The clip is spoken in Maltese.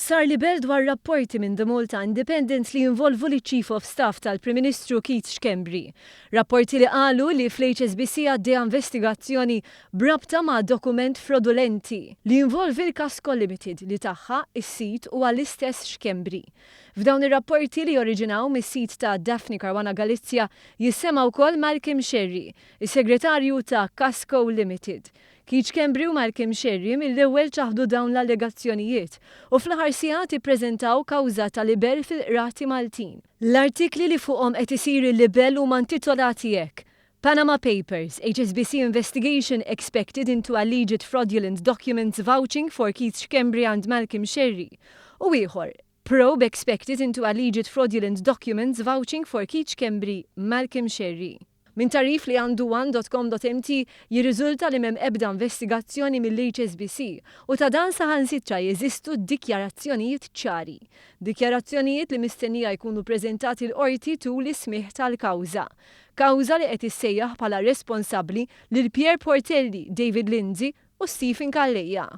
Sar libell dwar rapporti minn The Malta Independent li jinvolvu liċ-Chief of Staff tal-Prim Ministru Keith Schembri. Rapporti li qalu li fl-HSBC għaddejja investigazzjoni b'rabta ma' dokument frodulenti li jinvolvi l-Kasco Limited li tagħha s-sid huwa l-istess Schembri. F'dawn ir-rapporti li oriġinaw mis-sit ta' Daphne Caruana Galizia jissemma wkoll Malcolm Scerri, is-segretarju ta' Kasco Limited. Keith Schembri u Malcolm Scerri mill-ewwel ċaħdu dawn l-allegazzjonijiet u fl-aħħar sigħat ippreżentaw kawża ta' libell fil-qrati Maltin. L-artikli li fuqhom qed isir il-libell huma intitolati hekk: Panama Papers, HSBC investigation expected into alleged fraudulent documents vouching for Keith Schembri and Malcolm Scerri. U ieħor, Probe expected into alleged fraudulent documents vouching for Keith Schembri, Malcolm Scerri. Minn tagħrif li għandu one.com.mt jirriżulta li m'hemm ebda investigazzjoni mill-HSBC u ta' dan saħansitra jeżistu dikjarazzjonijiet ċari. Dikjarazzjonijiet li mistennija jkunu preżentati l-qorti tul is-smigħ tal-kawża. Kawża li qed issejjaħ bħala responsabbli lil Pierre Portelli, David Lindsay u Stephen Calleja.